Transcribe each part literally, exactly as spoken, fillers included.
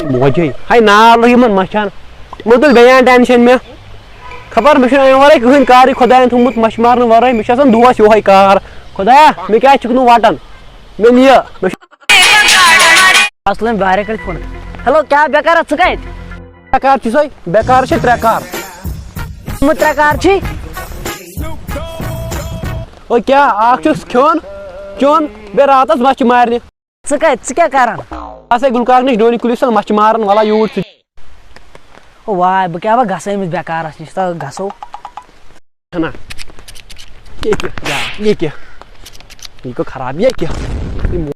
موجے، ہاے نار لٔج یِمن مَچھَن۔ مےٚ تُل بیٚیہِ اَن ٹٮ۪نشَن مےٚ۔ خبر مےٚ چھُنہٕ اَمہِ وَرٲے کٕہٕنۍ کارٕے، خۄدایَن تھوٚومُت مَچھِ مارنہٕ وَرٲے۔ مےٚ چھُ آسان دۄہَس یِہوٚے کار۔ خۄدایا، مےٚ کیٛازِ چھُکھ نہٕ وَٹان؟ مےٚ نِیہِ، مےٚ چھُ اَصلًا واریاہ کٲلۍ فون۔ ہیلو، کیٛاہ بیکارا ژٕ کَتہِ؟ بیکار چھُ سۄے، بیکار چھِ ترٛےٚ کار۔ یِم ترٛےٚ کار چھی؟ او کیٛاہ، اَکھ چھُس کھیوٚن، چیوٚن، بیٚیہِ راتَس مَچھِ مارنہِ۔ ژٕ کَتہِ؟ ژٕ کیٛاہ کَران؟ اَسے گُلہٕ کاک نِش ڈوٗنۍ کُلِس تَل مَچھِ ماران، وَلا یوٗرۍ ژٕ۔ او واے، بہٕ کیٛاہ وۄنۍ گژھٕ أمِس بیکارَس نِش، تہٕ گژھو۔ چھَنا؟ یہِ کیٛاہ؟ یہِ کیٛاہ؟ یہِ گوٚو خراب، یہِ کیٛاہ؟ یہِ مو-،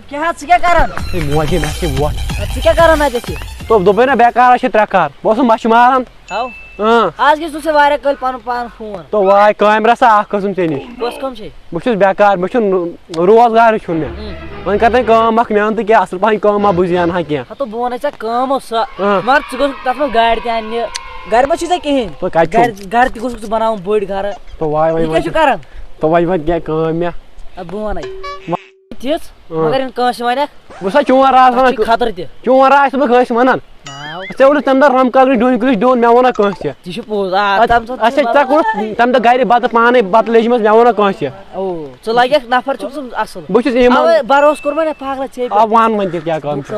کیٛاہ حظ، ژٕ کیٛاہ کَران؟ ہے موجی، مےٚ چھِ وۄٹھ۔ اَدٕ ژٕ کیٛاہ کَران اَتہِ چھِ؟ دوٚپ، دوٚپمَے نا بیکارَس چھِ ترٛےٚ کار۔ بہٕ اوسُس مَچھِ ماران۔ ہاو۔ اۭں۔ آز کیٛاہ چھُکھ ژےٚ واریاہ کٲلۍ پَنُن پان فون؟ تو واے کامہِ رَژھا اَکھ قٕسٕم ژےٚ نِش۔ کۄس کٲم چھے؟ بہٕ چھُس بیکار، مےٚ چھُنہٕ روزگارٕے چھُنہٕ مےٚ۔ اۭں۔ وۄنۍ کَر تانۍ کٲم اَکھ محنتٕے کینٛہہ، اَصٕل پَہَن کٲم اَکھ بہٕ زینہٕ ہا کینٛہہ۔ ہَتو بہٕ وَنَے ژےٚ کٲم ٲس سۄ، اۭں۔ مگر ژٕ گوٚژھ تَتھ منٛز گاڑِ تہِ اَننہِ۔ گَرِ ما چھُے ژےٚ کِہیٖنۍ؟ تو کَتہِ چھُو؟ گَرِ، گَرِ تہِ گوٚژھُکھ ژٕ بَناوُن بٔڑۍ گَرٕ۔ تو واے وۄنۍ یہِ کیٛاہ وۄنۍ چھُ کَران؟ تو وۄنۍ وۄنۍ کینٛہہ کٲم مےٚ۔ اَدٕ بہٕ وَنَے۔ وۄنۍ تِژھ، اۭں۔ مگر یِنہٕ کانٛسہِ وَنَکھ۔ بہٕ سا چون راز اَتھ وَنان، چھُے خطرٕ تہِ۔ چون راز چھُس بہٕ کٲنٛسہِ وَنان۔ ناو۔ ژےٚ ووٚنُتھ تَمہِ دۄہ رَمہٕ کاکڑِ ڈوٗنۍ کُلِس ڈوٗن، مےٚ ووٚنا کٲنٛسہِ۔ تہِ چھُ پوٚز، آ، اَدٕ تَمہِ ساتہٕ اَسہِ چھُ چھِ ژےٚ کوٚرُتھ تَمہِ دۄہ گَرِ بَتہٕ پانَے، بَتہٕ لیٚجمَژ، مےٚ ووٚنا کٲنٛسہِ۔ او، ژٕ لَگَکھ نَفر چھُکھ ژٕ اَصٕل۔ بہٕ چھُس ایٖمان۔ اَوَے بَروسہٕ کوٚر مےٚ نہ پاگلَس ژےٚ پٮ۪ٹھ۔ آ، وَن وۄنۍ تیٚلہِ کیٛاہ کٲم چھِ۔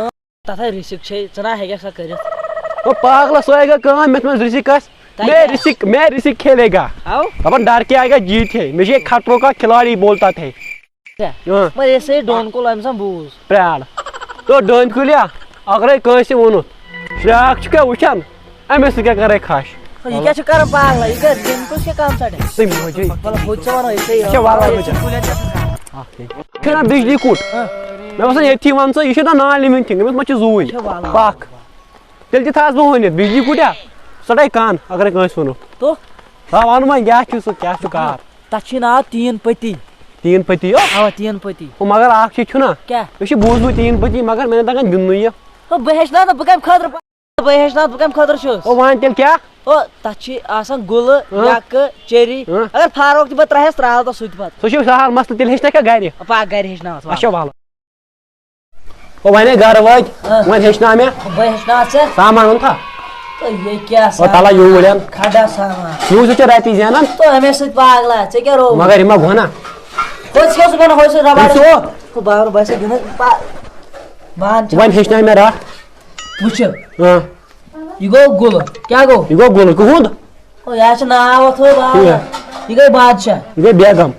تَتھ ہَے رِسِک چھے، ژٕ نہ ہیٚکَکھ سۄ کٔرِتھ۔ او پاگلَس، سۄے گٔے کٲم، مےٚ منٛز رِسِک آسہِ۔ تَتہِ مےٚ آسہِ۔ رِسِک، مےٚ رِسِک کھیلے گا۔ آو؟ دَپان ڈر کے آئے گا جیت ہے، مےٚ چھِ یہِ خطروں کا کھلاڑی بولتا تھے۔ اچھا۔ اۭں۔ مگر یہِ سا یہِ ڈوٗن کُل أمۍ سان بوٗز۔ پرٛار۔ تو ڈوٗنۍ کُلیا، اگرے کٲنٛسہِ ووٚنُتھ، شراکھ چھُکھا وٕچھان؟ أمِس سۭتۍ کیٛاہ کَرے کھَش؟ یہِ کیٛاہ چھُ کَران پاگلا؟ یہِ کیٛاہ، ییٚمہِ کُس کیٛاہ کَم ژَٹہِ؟ تٔمۍ موجی۔ مطلب، ہُتہِ چھِ وَنان، یہِ چھِ یہِ چھےٚ وَلہٕ وَلہٕ۔ اَکھ یہِ چھُنہ بِجلی کُٹھ؟ ہاں۔ مےٚ باسان ییٚتھی وَن ژٕ، یہِ چھُ نہ نالی منٛز کھٮ۪ن، أمِس ما چھِ زوٗنۍ؟ یہِ چھےٚ وَلہٕ۔ پَکھ۔ تیٚلہِ تہِ تھاوَس بہٕ ؤنِتھ، بِجلی کُٹھیا؟ سۄ ڈَے کَن، اگرے کٲنٛسہِ ووٚنُکھ۔ تو؟ آ، وَن وۄنۍ، کیٛاہ چھُ سُہ، کیٛاہ چھُ کار؟ تَتھ چھُے ناو تین پتی۔ تین پتی، او؟ اَوا، تین پتی۔ او، مگر اَکھ چیٖز چھُنہ؟ کیٛاہ؟ مےٚ چھُ بوٗزمُت تین پتی، مگر مےٚ نہٕ تَگان گِنٛدنُے یہِ۔ ہو، بہٕ ہیٚچھناو نہٕ، بہٕ کَمہِ خٲطرٕ پَرٕ؟ بہٕ ہیٚچھناو، بہٕ کَمہِ خٲطرٕ چھُس؟ او، وۄنۍ تیٚلہِ کیٛاہ؟ ہو، تَتھ چھِ آسان گُلہٕ، اۭں۔ یَکہٕ، چیٚری۔ اۭں۔ اگر فاروق تہِ بہٕ ترٛاوہَس، ترٛاو تَس سُہ تہِ پَتہٕ۔ سُہ چھُ سہل مسلہٕ، تیٚلہِ ہیٚچھناہ کیٛاہ گَرِ؟ پَکھ گَرِ ہیٚچھناوَتھ، اچھا، وَلہٕ۔ وَلہٕ۔ او، وۄنۍ ہے گَرٕ وٲتۍ، اۭں۔ وۄنۍ ہیٚچھناو مےٚ۔ بہٕ ہیٚچھناوَتھ ژےٚ۔ سامان اوٚن تھا؟ تہٕ یہِ کیٛاہ او، تَلہ سامان؟ یوٗرۍ اَن۔ کھَڑا سامان۔ یوٗت چھُ رۄپیہِ زینان۔ تو أمے سۭتۍ پاگلا، ژےٚ کیٛاہ روو؟ مگر یہِ ما گوٚو نا؟ ہُتھ کیٛاہ اوس وَنان، ہُتھ سۭتۍ رَبَڑ۔ تٔمۍ چھُ۔ ہُہ بار بار باسہِ گِنٛدُن، پا-، بان چھِ۔ وۄنۍ ہیٚچھناے مےٚ رَٹھ۔ وٕچھِ۔ اۭں۔ یہِ گوٚو گُلہٕ۔ کیٛاہ گوٚو؟ یہِ گوٚو گُلہٕ۔ کُہُنٛد؟ او، یہِ حظ چھِ ناو اَتھ ہُہ باو۔ ٹھیٖک۔ یہِ گٔے بادشاہ۔ یہِ گٔے بیگم۔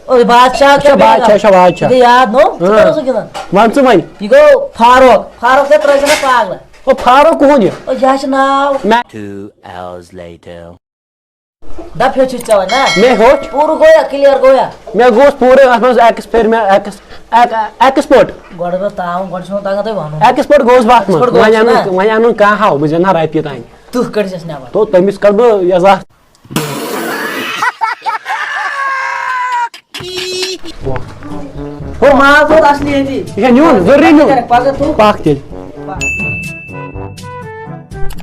او، یہِ بادشاہ یہِ چھا کیٛاہ بادشاہ، بیگم؟ یہِ چھا بادشاہ؟ یہِ گٔے یاد، نو؟ ژٕ ہاں۔ کَر اوسُکھ گِنٛدان؟ وَن ژٕ وۄنۍ۔ یہِ گوٚو فاروق۔ فاروق کیٛاہ ترٛٲے زِ نہ پاگلہٕ؟ او، فاروق کُہُنٛد یہِ؟ او، یہِ حظ چھِ ناو۔ مےٚ Two hours later۔ دَپ ہیوٚچھُتھ ژےٚ وۄنۍ، نا؟ مےٚ ہیوٚچھ۔ پوٗرٕ گوٚو یا؟ Clear گوٚو یا؟ مےٚ گوٚژھ پوٗرٕ اَتھ منٛز ایکٕسپیرمے-، ایکٕس-، ایک-، ایکٕسپٲرٹ۔ گۄڈٕ گوٚو تاوُن، گۄڈٕ چھُنہٕ تَگان تۄہہِ وَنُن۔ ایکٕسپٲرٹ گوٚوُس بہٕ اَتھ منٛز۔ ایکٕسپٲرٹ وۄنۍ گوٚوُس اَنُن، نا؟ وۄنۍ اَنُن کانٛہہ ہاو، بہٕ زینہٕ ہا رۄپیہِ تانۍ۔ تُہۍ کٔڑۍ زٮ۪س نٮ۪بر۔ تو تٔمِس کَرٕ بہٕ یَزار۔ ہو، ماز ووت اصلی ییٚتی۔ یہِ چھا نیُن؟ ضروٗری نیُن؟ پگاہ تُل۔ پکھ تیٚلہِ۔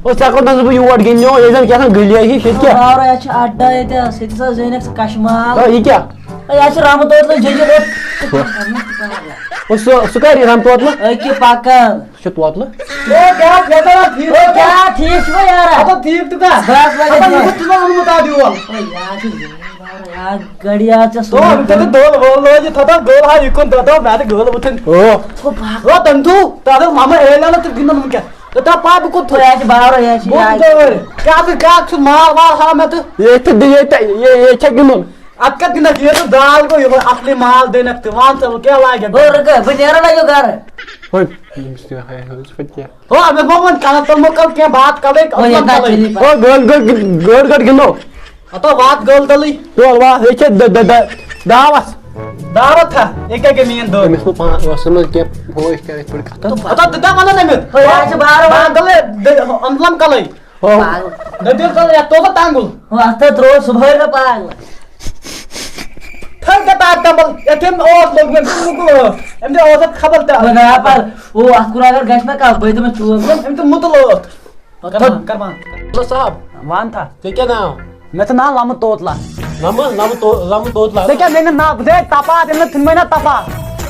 او، ژےٚ کوٚت نَس بہٕ یور گِنٛدنہِ، ییٚتہِ زَن کیٛاہ تام گٔلیہِ ہِش، ییٚتہِ کیٛاہ؟ باورا، یَتھ چھِ اَڈا ییٚتہِ، سُہ تہِ سا زینَکھ ژٕ کَشمال۔ او، یہِ کیٛاہ؟ او، یَتھ چھِ رحمت اوتلہٕ جٔجہِ روٚٹ۔ او، سُہ، سُہ کَر یی رحمت اوتلہٕ؟ أکہِ پَکان۔ سُہ چھُ توتلہٕ۔ او، کیٛاہ، کیٛاہ دَپان، ٹھیٖک او، چھُکھا؟ کیٛاہ، ٹھیٖک چھُکھا یارا؟ ہَتو، ٹھیٖک چھُکھا؟ بَس، وۄنۍ ہَتو، گٔے یہِ کُس چھُ مےٚ اوٚنمُت اَتھ یور؟ او، یارٕ، یارٕ، گٔڑیا ژےٚ تو، سوٗنٛچ۔ أمۍ تہِ دوٚپ، دول وول لٲگِتھ، ہَتو، گول ہا، یہِ کُن دَتو، مےٚ تہِ گول وٕچھُن۔ او۔ او، بَس۔ او، تٔمۍ تھوٚو، تَتھ اوس مَما اعلان تہٕ گِنٛدُن وٕنکٮ۪س۔ تہٕ دَپ، پَتہٕ بہٕ کوٚت تھوٚو؟ او، یہِ چھِ باورٕ، یہِ چھِ بہٕ یہِ کوٚت چھُس۔ کیٛاہ ژٕ، کیٛاہ ژٕ مال وال ہاو مےٚ تہٕ؟ ییٚتہِ تہِ، ییٚتہِ، یہِ، ییٚتہِ چھا گِنٛدُن؟ اَتھ کَتھ گِنٛدَکھ؟ یہِ تہٕ دال گوٚو یِمَن اَصلی مال دِنَکھ تہٕ وَن ژٕ وۄنۍ کیٛاہ لاگَکھ؟ او، رُکہٕ، بہٕ نیرٕ لَگیو گَرٕ۔ وۄنۍ، ییٚمِس تہِ ہاے ہٲژ پَتہٕ کیٛاہ؟ ہو، مےٚ ما ووٚن کَنَس تَل مہٕ کَر کینٛہہ، بات کَلٕے، وۄنۍ اَصٕل ییٚتہِ کَلٕے۔ چلی پَتہٕ۔ ہو، گٲڑۍ، گٲڑۍ، گٲڑۍ، گٲڑۍ گِنٛدو۔ ہَتو وات گٲڑۍ تَلٕے۔ تُل وات، یہِ چھےٚ دَ-، دَ-، دَ-، دعوت۔ دعوت ہا، یہِ کیٛاہ گٔے میٛٲنۍ دٔہ؟ أمِس نہٕ پانہٕ ٲسَن منٛز کینٛہہ، ہُہ ٲسۍ کَران یِتھ پٲٹھۍ کَتھٕ۔ ہَتو تہِ دَپان أمِس۔ ہو، یہِ حظ چھِ بار بار۔ بات کَلٕے، دٔ-، اَنٛدلَم کَلٕے۔ ہو۔ پاگل۔ دٔپِو تَلہٕ یَتھ توسہٕ تنٛگُل۔ ہو، اَتھ تہٕ ترٛوو صُبحٲے مےٚ پاگل۔ تھٔر کَتھ اَتھ تَمبَل، یَتھ أمۍ اوس لوٚگمُت، أمۍ تہِ اوس اَتھ خبر تہِ۔ بہٕ گٔیاو پَتہٕ، او، اَتھ کُن اگر گژھِ مےٚ کانٛہہ، بہٕ دِمَس چوب۔ أمۍ تہِ مُتُل ٲتھ۔ کرمان، کرمان۔ اللہ صاحب۔ وَن تھا۔ ژےٚ کیٛاہ ناو؟ مےٚ چھُ ناو لَمہٕ توتلا۔ لَمہٕ، لَمہٕ تو-، لَمہٕ توتلا۔ ژےٚ کیٛاہ مےٚ نہٕ ناو، بہٕ دِمَے تَپا، تٔمۍ نہٕ ژھٕنمَے نہ تَپا۔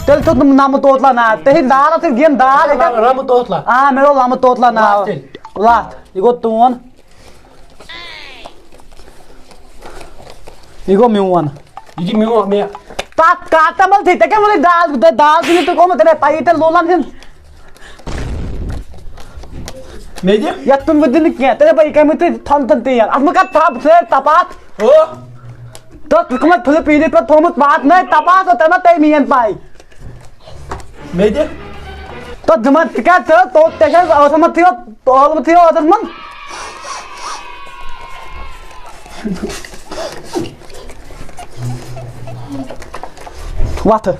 تیٚلہِ توٚت نہٕ نمہٕ توتلا ناو۔ تیٚلہِ دال ٲسٕکھ دِیَن دال ہیٚکن۔ رمہٕ توتلا۔ آ، مےٚ دوٚپ لمہٕ توتلا ناو۔ لَتھ تیٚلہِ۔ لَتھ۔ یہِ گوٚو تون۔ یہِ گوٚو میون۔ یہِ چھِ میون، مےٚ۔ تَتھ کَتھ تَمَل تھٕے، ژےٚ کیٛاہ ووٚنُے دال؟ دال چھُنہٕ تُہۍ گوٚمُت، تَمے پَیی تیٚلہِ لولَن ہِنٛز۔ مےٚ دِ۔ یَتھ کُن وۄنۍ دِنہٕ کینٛہہ، تیٚلہِ بہٕ یہِ کَمہِ تُہۍ تھَن تھَن تہِ یَن۔ اَتھ منٛز کَتھ تھَپھ سۭتۍ تَپاتھ۔ ہو۔ تہٕ ژٕ کٕمَن پھُلہٕ پیٖنِتھ پٮ۪ٹھ تھوٚمُت واتنٲوِتھ تَپاتھ، تَمہِ تَمہِ یِیَن پَے۔ مےٚ دِ۔ تہٕ دِمَن ژٕ کیٛاہ ژٕ، تو ژےٚ چھےٚ ٲسَس منٛز تھٲیِو، ٲلوٕ تھٲیِو ٲسَس منٛز۔ وۄتھٕ۔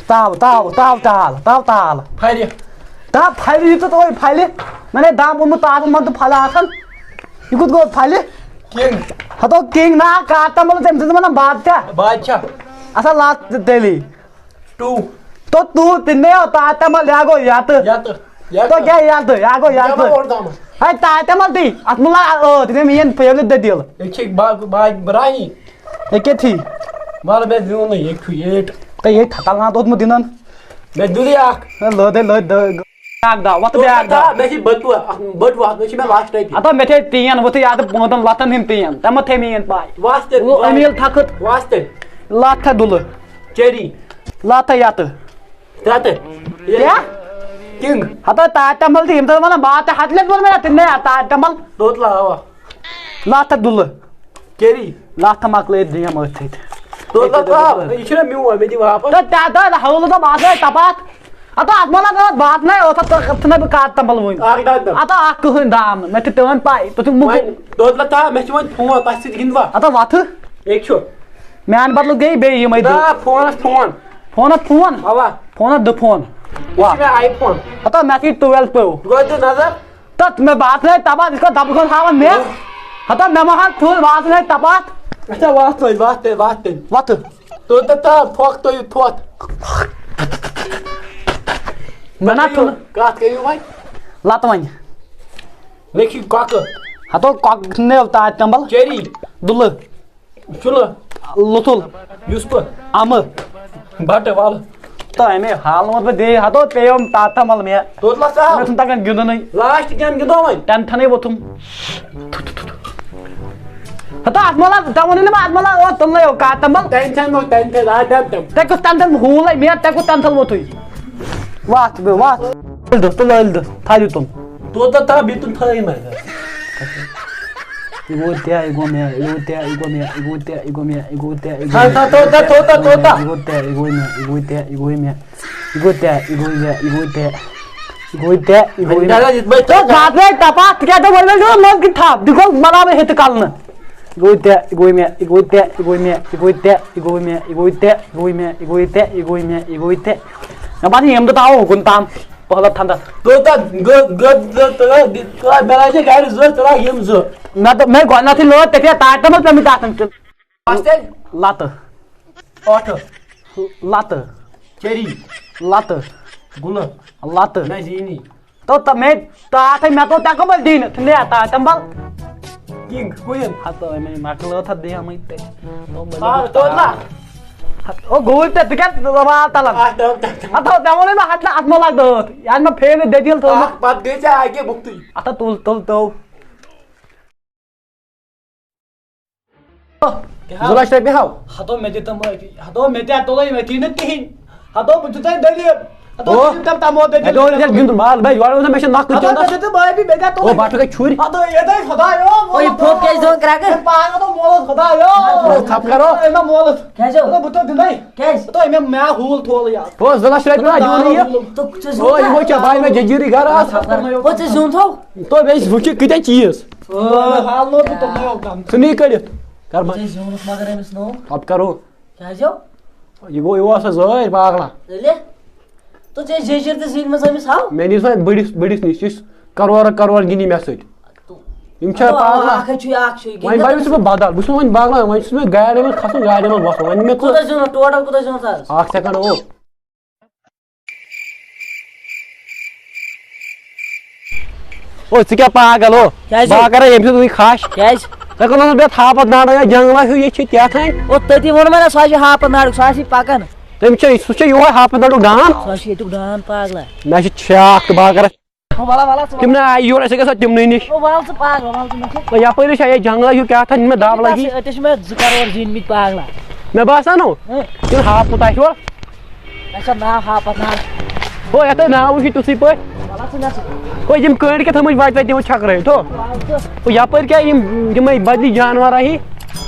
تاو، تاو، تاو، تال، تاو، تال۔ پھَرِ۔ تا پھَلہِ یہِ تہٕ تُہۍ پھَلہِ۔ مےٚ نے دَم اوٚنمُت تاپَس منٛز تہٕ پھَلہِ آسَن۔ یہِ کوٚت گوٚو پھَلہِ؟ کِنٛگ۔ ہَتو کِنٛگ نا، کاتَمَل تٔمۍ سٕنٛز وَنان بادشاہ۔ بادشاہ۔ اَصٕل لَتھ تیٚلی۔ ٹوٗ۔ تو ٹوٗ تہِ نہٕ یو، تاتھ تَمَل یا گوٚو یَتہٕ۔ یَتہٕ۔ تو کیٛاہ یَتہٕ؟ یا گوٚو یَتہٕ۔ یَتہٕ اورٕ تامَتھ۔ ہے، تاتھ تَمَل تہِ۔ اَتھ مُلا، ٲ، تہِ گٔے میٛٲنۍ فیورِٹ دٔدِل۔ یہِ چھِ با-، با-، برٛانی۔ یہِ کیٛاہ تھی؟ مَر مےٚ زیوٗنٕے، یہِ چھُ ایٹ۔ تہٕ یہِ تھَکان اوسمُت دِنَن۔ مےٚ دِلٕے اَکھ۔ ہے، لٲدٕے لٲدۍ دٲ-، بیٛاکھ دَو، وَتھ بیٛاکھ دَو۔ مےٚ چھِ بٔتوٕ، اَکھ بٔتوٕ اَکھ، مےٚ چھِ مےٚ لاسٹ رۄپیہِ۔ ہَتو، مےٚ تھٲے ٹیٖن وٕتھٕے یَتھ پٲنٛژَن لَتَن ہِنٛدۍ ٹیٖن۔ تَمہِ مَتہٕ تھٲے میٛٲنۍ پاے۔ واسطے، وۄنۍ أمیٖل تھَکھٕ۔ واسطے۔ لَتھ تھَے دُلہٕ۔ چیری۔ لَتھ تھَے یَتہٕ۔ ترٛےٚ تہٕ۔ کیٛاہ؟ کِنٛگ۔ ہَتو تاج تمبل تہِ یِم تہِ وَنان، بہٕ ہا تہِ ہَتھ لَٹہِ ووٚن مےٚ تِم مےٚ تاج تمبل۔ توتہِ لا اَوا۔ لَتھ تھَے دُلہٕ۔ چیری۔ لَتھ تھَے مۄکلٲیِتھ دِیَم أتھۍ سۭتۍ۔ توتہِ لا تھاو، یہِ چھُنہ میون، مےٚ دِ واپَس۔ تہٕ تَتھ دۄہ ہَولہٕ دوٚپ اَتھ ٲے تَپاتھ۔ ہَتو اَتھ مَہ لَگٲو باتھ نَے، اوس اَتھ تہٕ ژھٕنَے بہٕ کَتھ تمبل وٕنۍ۔ اَکھ ڈَبہٕ دَبہٕ۔ ہَتو اَکھ کٕہٕنۍ دام نہٕ، مےٚ چھِ تِمَن پَے، تُہۍ چھِو مُکُن۔ وۄنۍ توتہِ لا تھاو، مےٚ چھِ وۄنۍ فون، تَتھ سۭتۍ گِنٛدوا۔ ہَتو وَتھٕ۔ ییٚتہِ چھُ۔ میانہِ بدلہٕ گٔے بیٚیہِ یِمے دہ۔ نہ، فونس فون۔ فونس فون؟ اوا۔ فونس دُ فون۔ یہِ چھُ مےٚ آی فون۔ ہتا مےٚ چھُ ٹُویلو۔ گۄڈٕ دِ نظر۔ تتھ مےٚ باسنے تباتھ، یِتھ کٔنۍ دبہٕ کھۄتہٕ ہاوان مےٚ۔ ہتا مےٚ ما ہا ٹھوٗل باسنے تباتھ۔ اچھا، واتھ تُہۍ، واتھ تُہۍ، واتھ تُہۍ۔ وتھٕ۔ تُہۍ تہٕ تا پھۄکھ تُہۍ تھوٚتھ۔ مےٚ نا کتھ کٔرِو، ٹھوٗل۔ کتھ کٔرِو وۄنۍ۔ لتہٕ وۄنۍ۔ مےٚ چھِ کۄکہٕ۔ ہتو کۄکہٕ نیو تاج تمبل۔ چیری۔ دُلہٕ۔ چُلہٕ۔ لُتُل۔ یُس پہٕ۔ اَمہٕ۔ بَٹہٕ وَلہٕ۔ تہٕ اَمے حالہٕ ووٚنُتھ بہٕ بیٚیہِ ہَتو پیٚیَم تَتھ تَمَل مےٚ۔ توٚت لَسا۔ مےٚ چھُنہٕ تَگان گِنٛدُنٕے۔ لاسٹ گیم گِنٛدو وۄنۍ۔ ٹٮ۪نتھَنٕے ووٚتھُم۔ ہَتہٕ اَتھ مَلَس ژےٚ ووٚنُے نہٕ مےٚ اَتھ مَلَس، او تُلنَے او کَتھ تَمَل۔ ٹٮ۪نتھَن گوٚو ٹٮ۪نتھَن، آ ٹٮ۪نتھَن۔ تَتہِ کُس ٹٮ۪نتھَن ہوٗلَے مےٚ، تَتہِ کُس ٹٮ۪نتھَن ووٚتھُے؟ وَتھ بہٕ وَتھ۔ تُل دٕ، تُل ٲلۍ دٕ، تھالہِ تُل۔ توٚت تہٕ تھاو بیٚیہِ تُل تھٲیِو مَگر۔ یہِ گوٚو تہِ، یہِ گوٚو مےٚ، یہِ گوٚو تہِ، یہِ گوٚو مےٚ، یہِ گوٚو تہِ، یہِ گوٚو مےٚ، یہِ گوٚو تہِ، یہِ گوٚو تھاو، مےٚ، تھاو، تھاو، تھاو، تھاو، تھاو، تھاو۔ یہِ گوٚو تہِ، یہِ گوٚو مےٚ، یہِ گوٚو تہِ، یہِ گوٚو مےٚ، یہِ گوٚو تہِ، یہِ گوٚو مےٚ، یہِ گوٚو تہِ، یہِ گوٚو تہِ، یہِ گوٚو مےٚ۔ وۄنۍ کیٛاہ دَپَکھ؟ تہٕ بَتہٕ گٔے تَپاتھ، تِکیٛازِ وۄنۍ ؤنِو، منٛز کِنۍ تھَپھ، دِ گوٚو مَلاوٕے ہیٚتہِ کَلنہٕ۔ یہِ گوٚو تہِ، یہِ گوٚو مےٚ، یہِ گوٚو تہِ، یہِ گوٚو مےٚ، یہِ گوٚو تہِ، یہِ گوٚو مےٚ، یہِ گوٚو تہِ، یہِ گوٚو مےٚ، یہِ گوٚو تہِ، یہِ گوٚو تہِ، یہِ گوٚو تہِ۔ مےٚ باسان، ییٚمہِ دۄہ تھاوو ہُکُن تام۔ پہلب تھنٛدس۔ توٚت تہٕ گٔ-، گٔ-، گٔ-، تہٕ تہٕ مےٚ لٲج گرِ زٕ، ژٕ لاگ یِم زٕ۔ مےٚ دوٚپ، مےٚ گۄڈٕنیتھٕے لٲج تٔتی تاج تمبل پیمٕتۍ آسان تِم۔ لتہٕ۔ لتہٕ۔ ٲٹھٕ۔ لتہٕ۔ چیری۔ لتہٕ۔ گُلہٕ۔ لتہٕ۔ نہ زیٖنی۔ تو تہٕ مےٚ تاج تہٕ مےٚ تو تَکھ کمبل دِنہٕ، تہٕ مےٚ تاج تمبل۔ King, coin. ہتہٕ مےٚ مۄکلٲو تھا دِیمٕے تہٕ۔ آ، توٚت لا۔ او گوٗرۍ تہِ، ژٕ کیٛاہ وال تلان؟ آ، تَو، تَو، تَو۔ ہتہٕ ژےٚ ووٚنُے مےٚ ہتہٕ اتھ مہ لگ دٲتھ۔ یہِ حظ مےٚ فیورِٹ دٔلیٖل تھٲومٕژ۔ اکھ پتہٕ گٔے ژےٚ اکے بُختٕے۔ ہتہٕ تُل، تُل، تو۔ زٕ لچھ رۄپیہِ ہاو۔ ہتو مےٚ دِ تِم أتی۔ ہتو مےٚ تہِ ہا تُلے مےٚ تہِ نہٕ کِہیٖنۍ۔ ہتو بہٕ چھُس تۄہہِ دٔلیٖل۔ ہتو او۔ بہٕ چھُس تۄہہِ تمو دٔلیٖل۔ اَتہِ اوس یَتھ گِنٛدُن بال، بَے، یورٕ اوس نہٕ مےٚ چھِ نَکھٕ ہتو چَندَس۔ مےٚ دِ تہٕ بہٕ ہا بہٕ مےٚ تہِ ہا او، تُلے۔ بَٹھٕ گٔے چھُرۍ۔ ہتو یہِ دَے خۄدایو، او، یہِ پھوٚت کیٛازِ دِوان کرٛٮ۪کہٕ؟ مےٚ پاگل تو مولوٗد خۄدایو۔ او، ژھَپہٕ کَرو۔ اے مےٚ مولوٗد۔ کیٛازِ ہو؟ ہتو بہٕ تو دِنَے۔ کیٛازِ؟ ہتو أمۍ مےٚ ہول تھول یاد۔ او، زٕ لَچھ رۄپیہِ نہ دیُن یہِ۔ تو ژٕ زیوٗن او، یہِ گوٚو ژےٚ بَے مےٚ جٔجیٖرٕے گَرٕ آز۔ ہتو ژٕ زیوٗن تھو۔ تو بیٚیہِ وٕچھ یہِ کۭتیٛاہ چیٖز۔ حال نوٹ بہٕ تِمنٕے یوت دَم۔ ژٕ نی کٔڑِتھ۔ کر بنٛد۔ ژےٚ زیوٗنُکھ مگر أمِس نوٚو۔ پتہٕ کرو۔ کیٛازِ ہو؟ یہِ گوٚو، یہِ اوس سا زٲرۍ پاگلا۔ تیٚلہِ؟ تو ژےٚ جیجر تہِ زیٖنۍ مٕژ أمِس ہاو؟ مےٚ نِس وۄنۍ بٔڑِس، بٔڑِس نِش، یُس کرورٕ کرور گِنٛدِ مےٚ سۭتۍ۔ تو۔ یِم چھا تو پاگلا؟ اکھ ہے چھُے اکھ چھُے، وۄنۍ گِنٛدان بنیوس بہٕ بدل، بہٕ چھُس وۄنۍ پاگلا، وۄنۍ چھُس مےٚ گاڑِ منٛز کھسُن، گاڑِ منٛز وۄتھُن، وۄنۍ مےٚ ژٕ کوٗتاہ زیوٗنُکھ؟ ٹوٹل کوٗتاہ زیوٗنُکھ آز؟ اکھ سیکنڈ او۔ او، ژٕ کیٛاہ پاگل او؟ کیٛازِ؟ بہٕ ہا کرے ییٚمہِ سۭتۍ تُہۍ کھش۔ کیٛازِ؟ ژےٚ کوٚرنس بہٕ یتھ ہاپت ناڈا یا جنگلہ ہیوٗ، ییٚتہِ چھِ کیٛاہ تام۔ او، تٔتی ووٚن مےٚ نا، سُہ حظ چھُ ہاپت ناڈُک، سُہ حظ چھُے پکان۔ تٔمۍ چھا، سُہ چھا یِہوٚے ہاپتھ نَٹُک ڈان؟ سُہ ہا چھُ ییٚتیُک ڈان پاگلا۔ مےٚ چھِ چھاکھ تہٕ بہٕ ہا کَرَس۔ ہُہ وَلہ، وَلہ، ژٕ تِم نہ آیہِ یور، أسۍ ہے گژھو تِمنٕے نِش۔ ہُہ وَل ژٕ پاگلا، وَل ژٕ مےٚ چھِ۔ تہٕ یَپٲرۍ چھا یہِ جنٛگلہ ہیوٗ کیٛاہ تھام، یِم مےٚ دَب لَگہِ۔ أتہِ چھِ مےٚ زٕ کَرور زیٖنۍ مٕتۍ پاگلا۔ مےٚ باسان ہو، ہہ؟ یِم ہاپُت آسہِ ہو۔ اَسہِ چھا ناو ہاپتھ ناو؟ ہو، یَتھ ہے ناو وٕچھِو تِژھٕے پٲٹھۍ۔ وَلہ ژٕ مےٚ سۭتۍ۔ ہو، یِم کٔنٛڈۍ کیٛاہ تھٲومٕتۍ وَتہِ وَتہِ تِمو چھَکرٲوِتھ ہو۔ وَل ژٕ۔ ہو، یَپٲرۍ کیٛاہ یِم، یِمَے بدلی جانوَر آ یہِ؟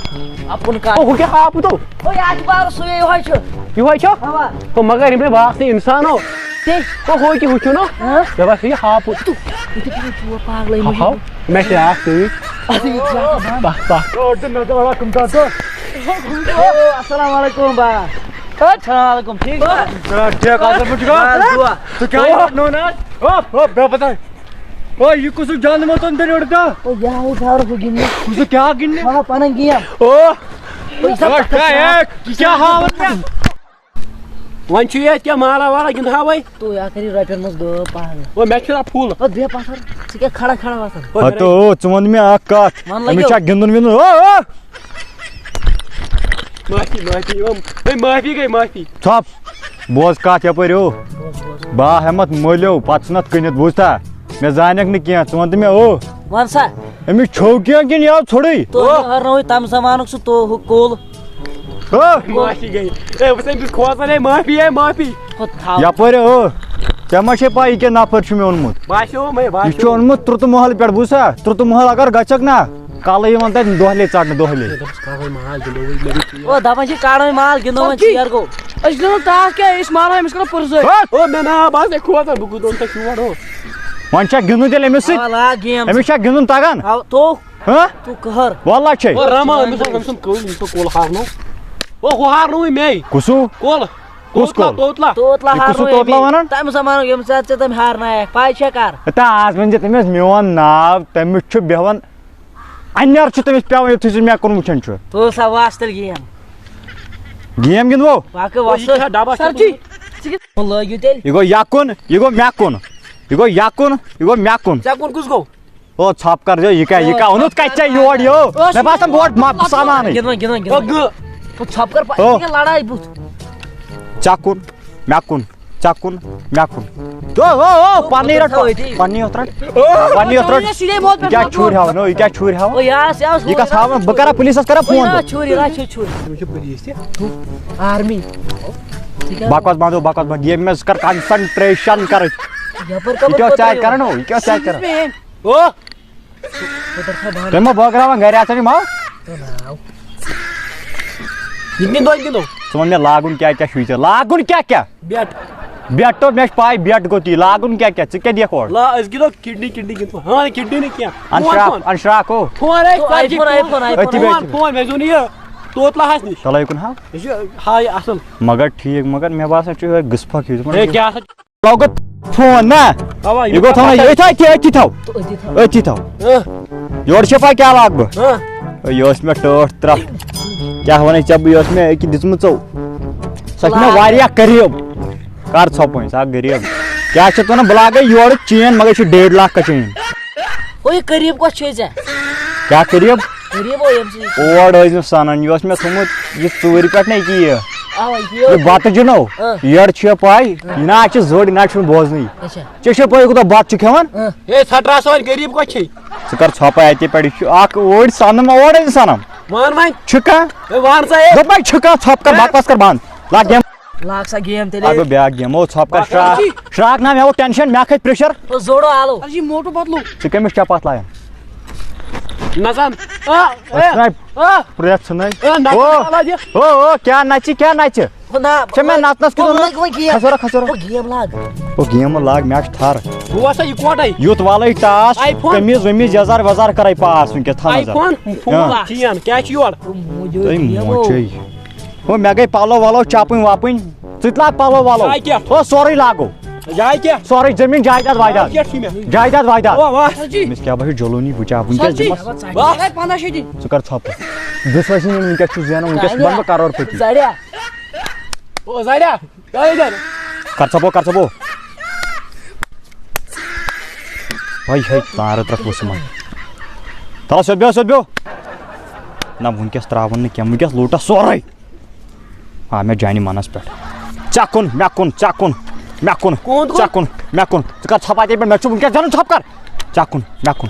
اَپُن کَتھ۔ ہو، ہُہ کیٛاہ ہاپُت ہو؟ ہو، یہِ آسہِ بارٕ سُے، یِہوٚے چھُ۔ یِہوٚے چھُ؟ اَوا۔ ہو، مگر یِم نَے باسنٕے اِنسان ہو۔ تے؟ ہو، ہو، کہِ ہُہ چھُ نا؟ ہہ؟ مےٚ باسان یہِ ہاپُت۔ تُہ، یہِ تہِ چھُ ژور پاگلٕے ہاو، مُجرم۔ مےٚ چھِ اَکھ سۭتۍ۔ اَدٕ یہِ چھُ آسان۔ بَس، بَس۔ او، السلام علیکم با۔ السلام علیکم، ٹھیٖک با؟ ٹھیٖک حظ، بہٕ چھُس با۔ با، دُعا۔ ژٕ کیٛاہ یہِ نوٚو ناو؟ او، او، بے پتہ۔ او، یہِ کُس جانوَر تُہۍ دٔرِو اُڑتا؟ او، یہِ ہاوُس ہاورَس بہٕ گِنٛدنہِ۔ کُس کیٛاہ گِنٛدنہِ؟ ہاو پَنٕنۍ گیم۔ او۔ او، یہِ چھا او، کیٛاہ، اے، یہِ کیٛاہ ہاوان مےٚ؟ وۄنۍ چھُ یہِ اَتہِ کیٛاہ مالا والا گِنٛدہاوَے؟ تو یا کری رۄپیَن منٛز گٲو پَہَن۔ او، مےٚ چھُنہ پھُل۔ او، بیٚہہ پَتھَر۔ ژٕ کیٛاہ کھڑا کھڑا وَسان؟ او، ہَتو، ژٕ وَن مےٚ اَکھ کَتھ۔ وَن أمِس لَگیو۔ چھا گِنٛدُن وِنٛدُن؟ او، او۔ معٲفی، معٲفی، او، ہے، معٲفی گٔے، معٲفی۔ ژھۄپ۔ بوز کتھ یپٲرۍ ہو۔ بوز، بوز۔ با ہمت مٲلِو، پتہٕ ژھٕنتھ کٕنِتھ، بوٗزتھا؟ مےٚ زانکھ نہٕ کینٛہہ، ژٕ وَن تہٕ مےٚ ہو۔ وَن سا۔ أمِس چھو کینٛہہ کِنہٕ یہِ آو ژھوٚرُے؟ تو ہو۔ ہرنووُے تَمہِ زمانُک سُہ تو ہُہ کُل۔ ہو۔ معٲفی گٔے۔ اے، بہٕ چھُس أمِس کھوژان، اے، معٲفی، اے، معٲفی۔ ہُہ تھاو۔ یپٲرۍ ہو۔ ژےٚ ما چھے پَے یہِ کیٛاہ نفر چھُ مےٚ اوٚنمُت؟ باسیو مےٚ، یہِ چھُ باسیو۔ اوٚنمُت ترٛوتہٕ محل پٮ۪ٹھ، بوٗزتھا؟ ترٛوتہٕ محل اگر گژھکھ نا، کالہٕ یِوان تَتہِ دۄہلے ژَٹنہٕ، دۄہلے۔ ہے، دوٚپُس، کَڑوے مال، گِنٛدو وۄنۍ، مےٚ گٔے ژیر۔ او، دَپان چھِ، کَڑوے مال، گِنٛدو وۄنۍ، سَر جی، ژیر گوٚو۔ أسۍ گِنٛدو تاش کیٛاہ؟ أسۍ مارو أمِس، کَرو پٔرزٲے۔ ہا؟ او، مےٚ نا باسے کھوژان، بہٕ کوٗتاہ اوٚن تۄہہِ شور، ہو۔ وۄنۍ چھا گِنٛدُن تیٚلہِ أمِس سۭتۍ؟ آ، لاگ گیم۔ أمِس چھا گِنٛدُن تَگان؟ آ، تو۔ ہا؟ تو قہر۔ واللہ چھے۔ او، رَما، أمِس اوس، أمۍ سُنٛد کُل، أمۍ سُنٛد کُل ہاونو۔ او، ہُہ ہارنووُے مے۔ کُسُو؟ کُل۔ کُس توتلا، کُل؟ توتلا۔ توتلا یہِ کُس ہارنووُے توتلا أمی۔ وَنان؟ تَمہِ زمانہٕ ییٚمہِ ساتہٕ ژےٚ تٔمۍ ہارنایَکھ، پَے چھےٚ کَر؟ ہے، تہٕ آز ؤنۍ زِ تٔمِس میون ناو، تٔمِس چھُ بیٚہوان اَنٮ۪ر چھُ تٔمِس پٮ۪وان، یُتھُے سُہ مےٚ کُن وٕچھان چھُ۔ تُل سا، واس تیٚلہِ گیم۔ گیم گِنٛدو؟ باقٕے او، یہِ وَسہٕ۔ چھا ڈبس سر جی، منٛز؟ ژٕ کیٛاہ لٲگِو تیٚلہِ؟ یہِ گوٚو یَکُن، یہِ گوٚو مےٚ کُن۔ یہِ گوٚو یَکُن، یہِ گوٚو مےٚ کُن۔ ژےٚ کُن کُس گوٚو؟ او، ژھۄپ کر، یہِ کیٛاہ، یہِ کیٛاہ اوٚنُتھ کَتہِ ژےٚ یور یہِ؟ او، مےٚ باسان بہٕ وَٹہٕ ما-، سامانٕے۔ گِنٛدو، گِنٛدو، گِنٛدو۔ او، گہٕ۔ او، ژھۄپ کر پَ-، او۔ یہِ کیٛاہ لڑایہِ بُتھ؟ ژےٚ کُن، مےٚ کُن۔ ژےٚ کُن، مےٚ کُن۔ او، او، او، پننی رٹ، پننی یوت رٹ۔ پننی یوت رٹ۔ یہِ کیٛاہ چھُرۍ ہاوان؟ او، یہِ کیٛاہ چھُرۍ ہاوان؟ او، یاس، یاس، یہِ کتھ ہاوان؟ بہٕ کرا پُلیٖسس، کرا فون بہٕ۔ چھُرۍ، یہِ چھُ چھُرۍ۔ تُہۍ چھِو پُلیٖس تہِ؟ آرمی۔ بکواس بنٛد، او، بکواس بنٛد۔ ییٚمہِ منٛز کر concentration کرٕنۍ۔ یپٲرۍ یہِ کیٛاہ اوس ژےٚ کران؟ او، یہِ کیٛاہ اوس ژےٚ کران؟ او۔ تُہۍ ما بٲگراوان گرِ اژان یِم ہاو؟ یہِ کِنہٕ دۄن کِنہٕ؟ ژٕ وَن مےٚ لاگُن کیٛاہ کیٛاہ چھُے ژےٚ؟ لاگُن کیٛاہ کیٛاہ؟ بیٹ۔ بیٹ تو مےٚ چھِ پَے، بیٹ گوٚو تی۔ لاگُن کیٛاہ کیٛاہ؟ ژٕ کیٛاہ دِکھ اورٕ؟ لا، أسۍ گِنٛدو کِڈنی، کِڈنی گِنٛدو۔ ہاں، کِڈنی نہٕ کینٛہہ۔ Phone, انشراف، phone. انشراف ہو۔ فون ہے، تو سر جی، iPhone، فون۔ iPhone، أتھی iPhone۔ بیٹھِ۔ فون، فون، مےٚ زیوٗن یہِ توتلہٕ ہَس نِش۔ چلو یہِ کُن ہاو۔ یہِ چھُ ہاے اصٕل۔ مگر ٹھیٖک، مگر مےٚ باسان چھُ یِہوٚے گٕسپھَکھ ہیوٗ۔ ہے، کیٛاہ سا؟ لوگُت فون نا؟ اَوا، یہِ یہِ گوٚو تھاوُن گوٚو أتھی، أتھی، أتھی تھاو۔ أتھی تھاو۔ أتھی تھاو۔ ہہ۔ یورٕ چھےٚ پَے کیٛاہ لاگہٕ بہٕ؟ ہہ۔ یہِ ٲس مےٚ ٹٲٹھ ترٛٹھ۔ کیٛاہ وَنَے ژےٚ بہٕ، یہِ ٲس مےٚ أکہِ دِژمٕژ ژو۔ سۄ چھِ مےٚ لاگ۔ واریاہ قریٖب۔ کَر ژھۄپہٕ وۄنۍ، ژٕ ہا غریٖب۔ کیٛاہ چھِ اَتھ وَنان؟ بہٕ لاگَے یورٕ چین، مگر یہِ چھِ ڈیڑھ لاکھ کا چین۔ ہُہ یہِ قریٖب کۄس چھے ژےٚ؟ کیٛاہ قریٖب؟ قریٖب ہو ییٚمہِ سۭتۍ۔ اور ٲسۍ نہٕ سَنان، یہِ اوس مےٚ تھوٚمُت یہِ ژوٗرِ پٮ۪ٹھ نہ یہِ کہِ یہِ۔ اَوَے یہِ۔ یہِ بَتہٕ جُنو، ہہ۔ یٔڈ چھِ یہِ پَے، ہہ۔ یہِ نہ چھِ زٔڑ، یہِ نہ چھُنہٕ بوزنٕے۔ اچھا۔ ژےٚ چھےٚ پَے، یہِ کوٗتاہ بَتہٕ چھُ کھٮ۪وان؟ ہہ۔ ہے، ژھٹراس وۄنۍ غریٖب کۄس چھے؟ ژٕ کر ژھۄپہٕ اَتی پٮ۪ٹھ، یہِ چھُ اکھ اوٗرۍ سَنان، ما اورَے سَنان۔ وَن وۄنۍ۔ چھُ کانٛہہ؟ ہے، وَن سا ہے۔ دوٚپمَے چھُ کانٛہہ، ژھۄپہٕ کر، ہے۔ بکواس کر بنٛد۔ Log game. لاگ سا گیم تیٚلہِ۔ لاگ بہٕ بیٛاکھ گیم۔ او، ژھۄپہٕ کر، بکواس شراکھ۔ چھِ۔ شراکھ نا مےٚ ہو ٹینشن، مےٚ کھٔتۍ پریشر۔ او، زوڑو آلو۔ سر جی، موٹو پتلو۔ ژٕ کٔمِس چھےٚ پتھ لایان؟ نژان۔ آ، اے، اَسہِ نَے آ۔ پرٛٮ۪تھ ژھٕنَے۔ اے، نژان او، آلا دِ۔ او، او، کیٛاہ نژِ، کیٛاہ نژِ؟ ہُہ نا، ژےٚ مےٚ نَژنَس کُن وۄنۍ اوٚنمُت؟ لَگہِ وۄنۍ گیم۔ کھسو را، کھسو را۔ ہُہ گیم لاگ۔ ہُہ گیم لاگ، مےٚ چھُ تھَر۔ بہٕ وَسا یِکوَٹَے۔ یُتھ وَلَے ٹاس، آی فون۔ قمیٖض ومیٖض یَزار وَزار کَرَے پاس وٕنکٮ۪س، تھَر آی نظر۔ Phone, phone. ہاں۔ چین، کیٛاہ چھُ یورٕ؟ تُہۍ موجے۔ ہو، مےٚ گٔے پَلو وَلو چَپٕنۍ وَپٕنۍ۔ ژٕ تہِ لاگ پَلو وَلو۔ جاے کیٛاہ؟ ہو، سورُے لاگو۔ جاے کیٛاہ؟ سورُے زٔمیٖن جایداد وایداد۔ جاے کیٛاہ چھُے مےٚ؟ جایداد وایداد۔ واہ، واہ۔ سر جی۔ أمِس کیٛاہ باسیو جلوٗنی بہٕ چاپُن سر کیٛاہ جی۔ دِمَس؟ واہ۔ پنٛداہ شیٚتھ دِنۍ۔ ژٕ کر ژھۄپہٕ۔ بہٕ سوزِ نہٕ وٕنکٮ۪س چھُس زینان، وٕنکٮ۪س بنہٕ بہٕ کرور پتی۔ زریا۔ او زریا، کیٛاہ یہِ کرٕ؟ کر ژھۄپہٕ، کر ژھۄپہٕ۔ ہاے ہاے، تارٕ ترٛکھ وُسہٕ منٛز۔ تَلہٕ سیوٚد بیٚہو، سیوٚد بیٚہو۔ نہ، وٕنکٮ۪س ترٛاوُن نہٕ کینٛہہ، وٕنکٮ۪س لوٗٹَس سورُے۔ آ، مےٚ جانہِ منَس پٮ۪ٹھ۔ ژےٚ کُن، مےٚ کُن، ژےٚ کُن، مےٚ کُن، کُہُنٛد کُن؟ ژےٚ کُن، مےٚ کُن۔ ژٕ کر ژھۄپہٕ اَتہِ، مےٚ چھُ وٕنکیٚس زَنہٕ ژھۄپہٕ کر۔ ژےٚ کُن، مےٚ کُن۔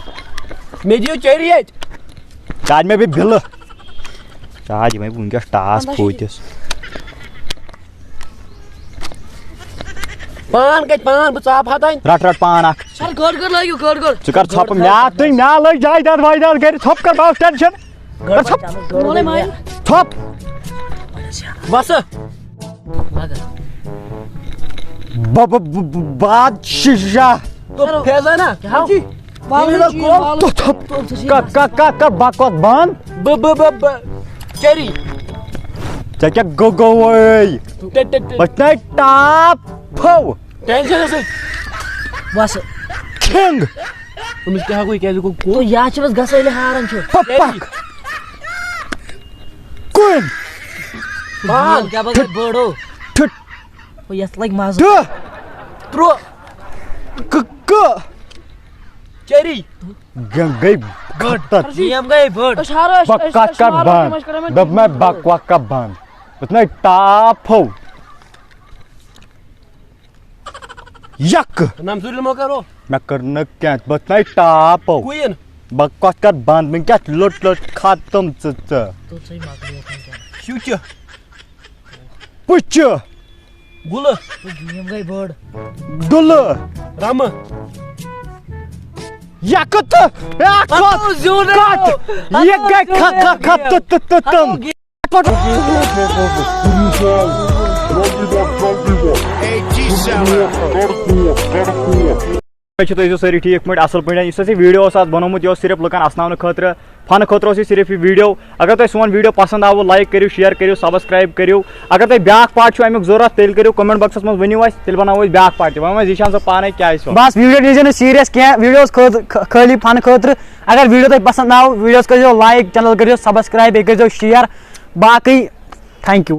مےٚ دِیِو چیٚری ییٚتہِ۔ ژٕ اَنہِ مےٚ بیٚیہِ بِلہٕ۔ ژٕ اَنہِ مےٚ وٕنکیٚس ٹاس پھوٗتِس۔ پان کَتہِ پان؟ بہٕ ژاپہٕ ہا تانۍ۔ رَٹ، رَٹ پان اَکھ۔ سَر، گٔڑ گٔڑ لٲگِو، گٔڑ گٔڑ۔ ژٕ کر ژھۄپہٕ؟ مےٚ آو تُہۍ، مےٚ آو لٔج جایداد وایداد گَرِ، ژھۄپہٕ کر، بہٕ آس ٹٮ۪نشَن۔ کر ژھۄپہٕ۔ وَلَے ماے۔ ژھۄپہٕ۔ بَسہٕ۔ ب-، ب-، ب-، ب-، بادشاہ۔ تو فیضانہ۔ کیٛاہ؟ وَلہٕ یہِ چھُ، وَلہٕ۔ تو تھوٚپ۔ تو تھوٚپ۔ کَر، کَر، کَر، کَر بکواس بنٛد۔ ب-، ب-، ب-، ب-، چیٚری۔ ژےٚ کیٛاہ گوٚو، گوٚوٕے؟ ٹے-، ٹے-، ٹے-، بَچنَے ٹاپھو۔ ٹینشن ٲسٕے۔ بس۔ کھنٛگ۔ أمِس کیٛاہ گوٚو، یہِ کیٛازِ گوٚو کوٚت؟ تو یا چھِ بس گژھان ییٚلہِ ہاران چھُ۔ پَ-، پَکھ۔ کُن۔ پان۔ کیٛاہ بس بٔڑ ہو۔ ٹھُٹ۔ او یَتھ لگہِ مَزٕ۔ ٹُہ۔ ترٛوٚ۔ ک-، ک-۔ چیٚری۔ گ-، گٔے بٔڑ۔ ختم۔ گیم گٔے بٔڑ۔ أسۍ ہارو، أسۍ، بکواس أسۍ، أسۍ کر ہارو، بنٛد۔ تِم ٲسۍ کران مےٚ دوٚپ مےٚ، بکواس کر بنٛد۔ دوٚپ مےٚ ٹاپھو۔ یک۔ نمزوٗرِ مو کرو۔ مےٚ کٔر نہٕ کینٛہہ، بہٕ تھٲے ٹاپو۔ Queen۔ بکواس کر بنٛد، وٕنۍ کیٛاہ لوٚٹ لوٚٹ ختم ژٕ ژٕ۔ تُل ژٕے مۄکلیو وٕنکیٚن۔ شُچہِ۔ پُچہِ۔ گُلہٕ۔ تہٕ گیم گٔے بٔڑ۔ دُلہٕ۔ رمہٕ۔ یکہٕ تہٕ اکھ اَتھ اوس زیُن۔ کتھ۔ اَتھ یہِ اوس گٔے زیُن۔ کھا کھا کھا تہٕ تہٕ تہٕ تِم۔ أسۍ چھِ، تُہۍ ٲسِو سٲری ٹھیٖک پٲٹھۍ، اَصٕل پٲٹھۍ۔ یُس اَسہِ یہِ video اوس آز بنومُت، یہِ اوس صرف لُکَن اَسناونہٕ خٲطرٕ، فَنہٕ خٲطرٕ اوس یہِ صرف یہِ video۔ اگر تۄہہِ سون video پسنٛد آوُ، like کٔرِو، share کٔرِو، subscribe کٔرِو۔ اگر تۄہہِ بیٛاکھ part چھُ اَمیُک ضوٚرَتھ، تیٚلہِ کٔرِو comment boxَس منٛز، ؤنِو اَسہِ، تیٚلہِ بناوو أسۍ بیٛاکھ part تہِ۔ وۄنۍ وَنو أسۍ ذیٖشان صٲب پانَے کیٛاہ آسہِ وَنُن۔ بس video نِیٖزیو نہٕ serious کینٛہہ، video اوس خٲ-، خٲ-، خٲلی فَنہٕ خٲطرٕ۔ اگر video تۄہہِ پسنٛد آو، videoَس کٔرۍزیو like، channel کٔرۍزیو subscribe، بیٚیہِ کٔرۍزیو share۔ باقٕے thank you۔